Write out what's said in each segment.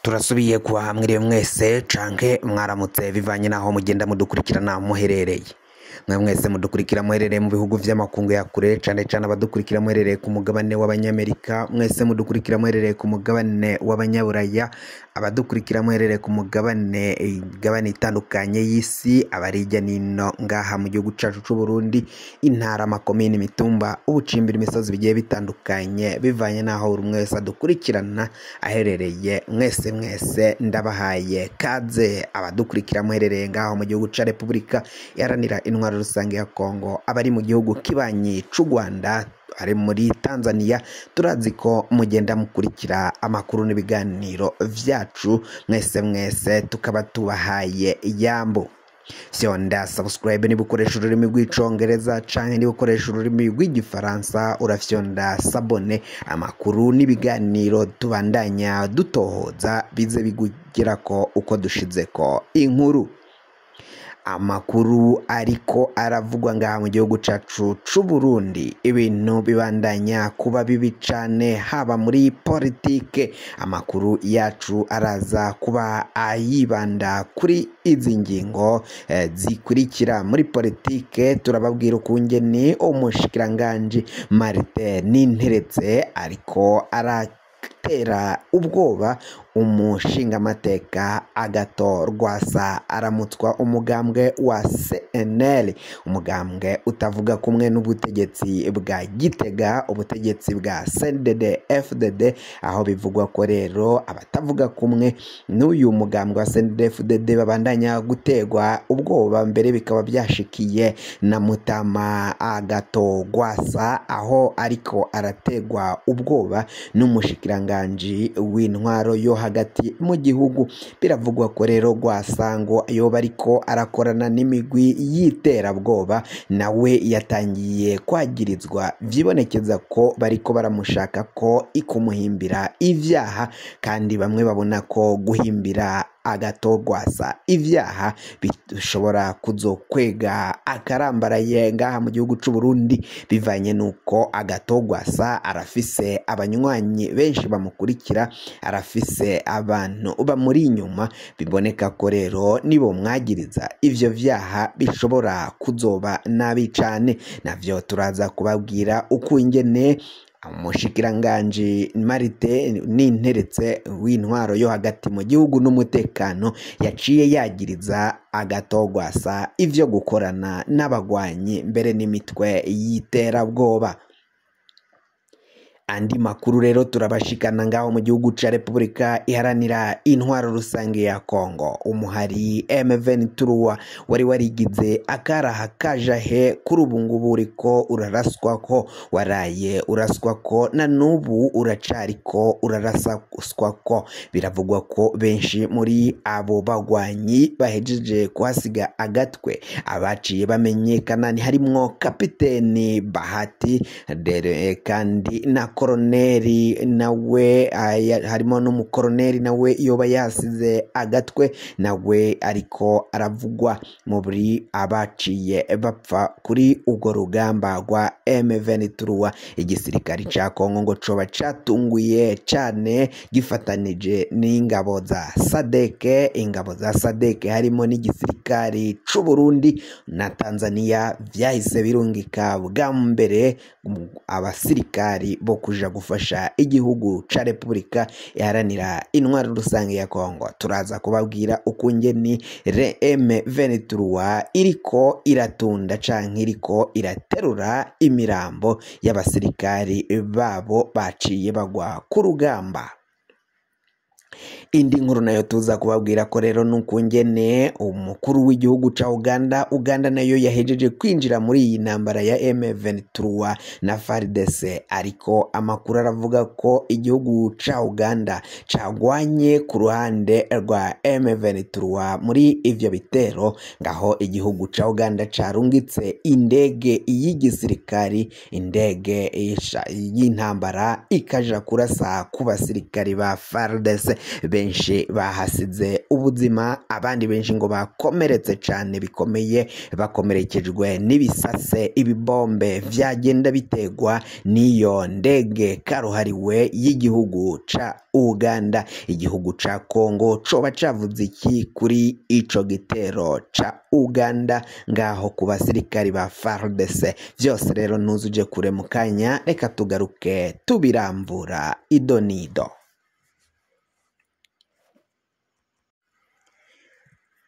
Turasubiye kuba mwiriwe mwese canke mwaramutse bivanye naho mugenda mudukurikirana muherereye. Mwe mwese mudukurikira muherereye mu bihugu vy'amakungu ya kure, cane cane abadukurikira muherereye ku mugabane w'abanyamerika, mwese mudukurikira muherereye ku mugabane w'abanyaburaya, abadukurikira muherereye ku mugabane imigabane itandukanye y'isi, abari hirya nino ngaha mu gihugu cacu c'Uburundi, intara, amakomine, imitumba, ubucimbira, imisozi bigiye bitandukanye, bivanye naho buri umwe wese adukurikirana aherereye. Mwese mwese ndabahaye kaze. Abadukurikira muherereye ngaho mu gihugu ca Repubulika Iharanira Intwaro Rusange ya Kongo, abari mu gihugu kibanyi c'u Rwanda, ari muri Tanzania, turazi ko mugenda mukurikira amakuru n'ibiganiro vyacu. Mwese mwese tukaba tubahaye iyambu. Fyonda subscribe niba ukoresha ururimi rw'icongereza canke niba ukoresha ururimi rw'igifaransa, urafyonda s'abonner. Amakuru n'ibiganiro tubandanya dutohoza bize bigugerako uko dushizeko inkuru. Amakuru ariko aravugwa ngaha mu gihugu cacu c'Uburundi, ibintu bibandanya kuba bibi cane, haba muri politike. Amakuru yacu araza kuba ayibanda kuri izi ngingo zikurikira. Muri politike turababwira ukungene umushikiranganji Martin Ninteretse ariko aratera ubwoba umushingamateka Agathon Rwasa aramutswa umugambwe wa CNL, umugambwe utavuga kumwe n'ubutegetsi bwa Gitega, ubutegetsi bwa CNDD FDD, aho bivugwa ko rero abatavuga kumwe n'uyu mugambwe wa CNDD FDD babandanya gutegwa ubwoba, mbere bikaba byashikiye na Mutama Agathon Rwasa, aho ariko arategwa ubwoba n'umushikiranganji w'intwaro yo hagati mu gihugu. Biravugwa ko rero Rwasa ngo yoba ariko arakorana n'imigwi y'iterabwoba, nawe yatangiye kwagirizwa, vyibonekeza ko bariko baramushaka ko ikumuhimbira ivyaha, kandi bamwe babona ko guhimbira Agathon Rwasa ivyaha bishobora kuzokwega akarambaraye ngaha mu gihugu c'Uburundi, bivanye nuko Agathon Rwasa arafise abanywanyi benshi bamukurikira, arafise abantu bamuri inyuma. Biboneka ko rero nibo mwagiriza ivyo vyaha bishobora kuzoba nabi cane. Navyo turaza kubabwira ukungene umushikiranganji Martin Ninteretse w'intwaro yo hagati mu gihugu n'umutekano yaciye yagiriza Agathon Rwasa ivyo gukorana n'abagwanyi mbere n'imitwe y'iterabwoba. Andi makuru rero turabashikana ngaho mu gihugu ca Repubulika Iharanira Intwaro Rusange ya Kongo. Umuhari M23 wari warigize akaraha kajahe, kuri ubu ngubu uriko uraraswako, waraye uraswako, na n'ubu uracariko uraraswako. Biravugwa ko benshi muri abo bagwanyi bahejeje kuhasiga agatwe. Abaciye bamenyekana ni harimwo kapiteni Bahati dere, kandi na koroneri nawe, harimo n'umukoroneri nawe yoba yasize agatwe, nawe ariko aravugwa muri abaciye bapfa kuri urwo rugamba rwa M23. Igisirikare ca Kongo ngo coba catunguye cane gifatanije n'ingabo za SADC, ingabo za SADC harimo n'igisirikare c'u Burundi na Tanzania, vyahise birungika bwa mbere abasirikari bo kuja gufasha igihugu ca Repubulika Iharanira Intwaro Rusange ya Kongo. Turaza kubabwira ukungeni M23 iriko iratunda canke iriko iraterura imirambo y'abasirikari babo baciye bagwa ku rugamba. Indi nkuru nayo tuza kubabwira ko rero nukungene umukuru w'igihugu ca Uganda, Uganda nayo yahejeje kwinjira muri iyi ntambara ya M23 na FARDC, ariko amakuru aravuga ko igihugu ca Uganda cagwanye ku ruhande rwa M23 muri ivyo bitero, ngaho igihugu ca Uganda carungitse indege y'igisirikari, indege y'intambara ikaja kurasa ku basirikari ba FARDC. Benshi bahasize ubuzima, abandi benshi ngo bakomeretse cane bikomeye, bakomerekejwe n'ibisase, ibibombe vyagenda bitegwa n'iyo ndege karuhariwe y'igihugu ca Uganda. Igihugu ca Kongo coba cavuze iki kuri ico gitero ca Uganda ngaho ku basirikari ba FARDC? Vyose rero ntuzuje kure mu kanya, reka tugaruke tubirambura idonido.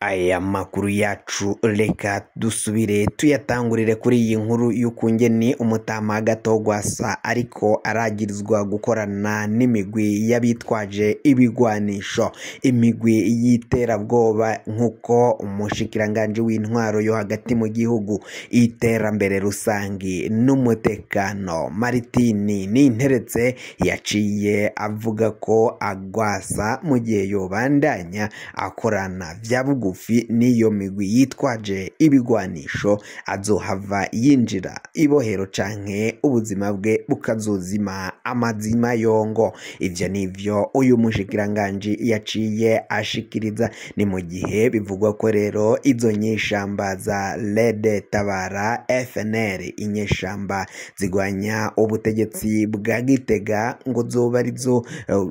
Aya makuru yacu reka dusubire tuyatangurire kuri iyi nkuru y'ukungeni umutama Gatogwasa ariko aragirizwa gukorana n'imigwi y'abitwaje ibigwanisho, imigwi y'iterabwoba, nk'uko umushikiranganji w'intwaro yo hagati mu gihugu, iterambere rusangi n'umutekano Maritini Ninteretse yaciye avuga ko Agwasa mu gihe yobandanya akorana vya bugufi n'iyo migwi yitwaje ibigwanisho azohava yinjira ibohero canke ubuzima bwe bukazozima amazima yongo. Ivyo nivyo uyu mushikiranganji yaciye ashikiriza. Ni mu gihe bivugwa ko rero izo nyeshamba za Red Tabara FNL, inyeshamba zigwanya ubutegetsi bwa Gitega, ngo zoba arizo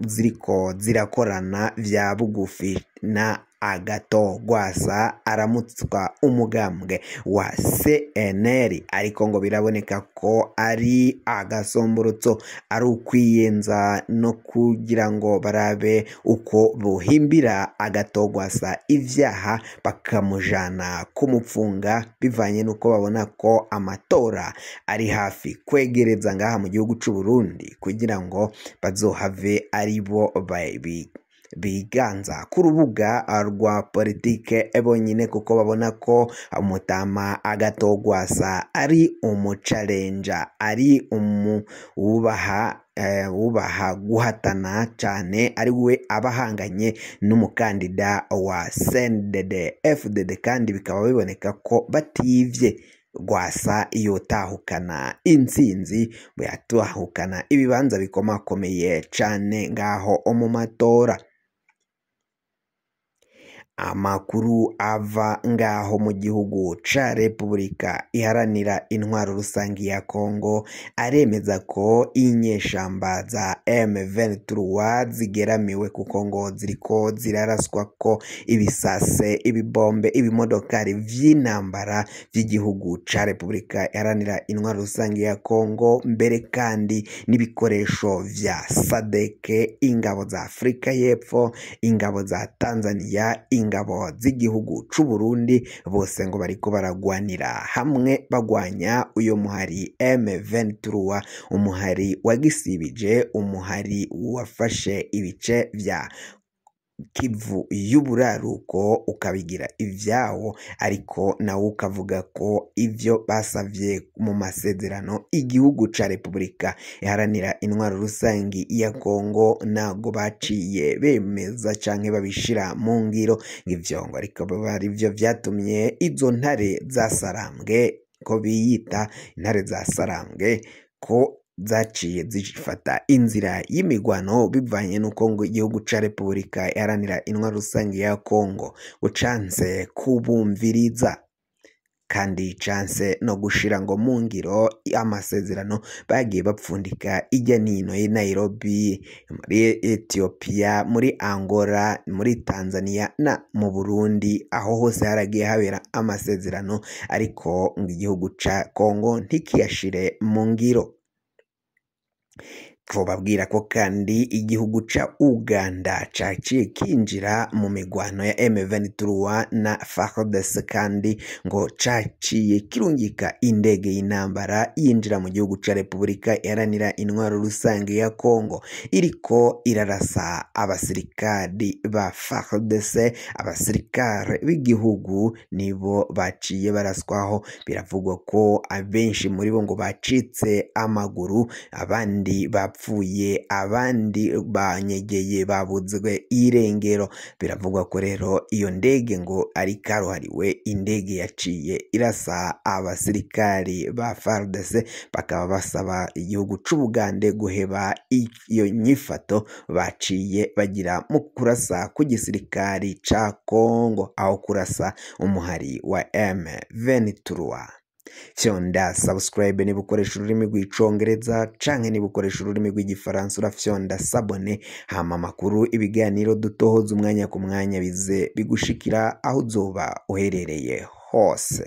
ziriko zirakorana vya bugufi na Agatogwasa aramutswa umugambwe wa CNL, ariko ngo biraboneka ko ari agasomborotso, ari ukwiyenza no kugira ngo barabe uko bohimbira Agatogwasa ivyaha bakamujana kumupfunga, bivanye n'uko babona ko amatora ari hafi kwegereza ngaha mu gihugu c'u Burundi, kugira ngo bazohave aribo biganza ku rubuga rwa politike bonyine, kuko babona ko umutama Agatogwasa ari umucalenja, ari wubaha guhatana cane, ari we abahanganye n'umukandida wa CNDD FDD, kandi bikaba biboneka ko bativye Gwasa yotahukana intsinzi, yatahukana ibibanza bikomakomeye cane ngaho mu matora. Amakuru ava ngaho mu gihugu ca Repubulika Iharanira Intwaro Rusangi ya Kongo aremeza ko inyeshamba za M23 zigeramiwe, kuko ngo ziriko ziraraswa ko ibisase, ibibombe, ibimodokari vy'intambara vy'igihugu ca Repubulika Iharanira Intwaro Rusangi ya Kongo, mbere kandi n'ibikoresho vya SADC, ingabo za Afrika y'Epfo, ingabo za Tanzania, ingabo z'igihugu c'u Burundi, bose ngo bariko baragwanira hamwe bagwanya uyo muhari M23, umuhari wagisibije, umuhari wafashe ibice vya Kivu y'uburaruko ukabigira ivyawo, ariko nawe ukavuga ko ivyo basavye mu masezerano igihugu ca Repubulika Iharanira Intwaro Rusangi ya Kongo ntago baciye bemeza canke babishira mu ngiro. Ivyo ngo ariko bari vyo vyatumye izo ntare zasarambwe, ko biyita intare zasarambwe, ko zaciye zifata inzira y'imigwano, bivanye n'uko ngo igihugu ca Repubulika Iharanira Intwaro Rusangi ya Kongo ucanse kubumviriza, kandi canse no gushira ngo mu ngiro amasezerano bagiye bapfundika ijya nino i Nairobi, muri Ethiopia, muri Angola, muri Tanzania na mu Burundi. Aho hose haragiye habera amasezerano, ariko ngo igihugu ca Kongo ntikiyashire mu ngiro. Twobabwira ko kandi igihugu ca Uganda caciye kinjira mu migwano ya M23 na FARDC, kandi ngo caciye kirungika indege y'intambara yinjira mu gihugu ca Repubulika Iharanira Intwaro Rusange ya Kongo, iriko irarasa abasirikari ba FARDC. Abasirikare b'igihugu nibo baciye baraswaho. Biravugwa ko abenshi muri bo ngo bacitse amaguru, abandi barapfuye, abandi banyegeye babuzwe irengero. Biravugwa ko rero iyo ndege ngo ari karuhariwe, indege yaciye irasa abasirikari ba FARDC, bakaba basaba igihugu c'Ubugande guheba iyo nyifato baciye bagira mu kurasa ku gisirikari ca Kongo, aho kurasa umuhari wa M23. Fyonda subscribe niba ukoresha ururimi rw'icongereza canke niba ukoresha ururimi rw'igifaransa urafyonda sabone, hama amakuru, ibiganiro dutohoza umwanya ku mwanya bize bigushikira aho uzoba uherereye hose.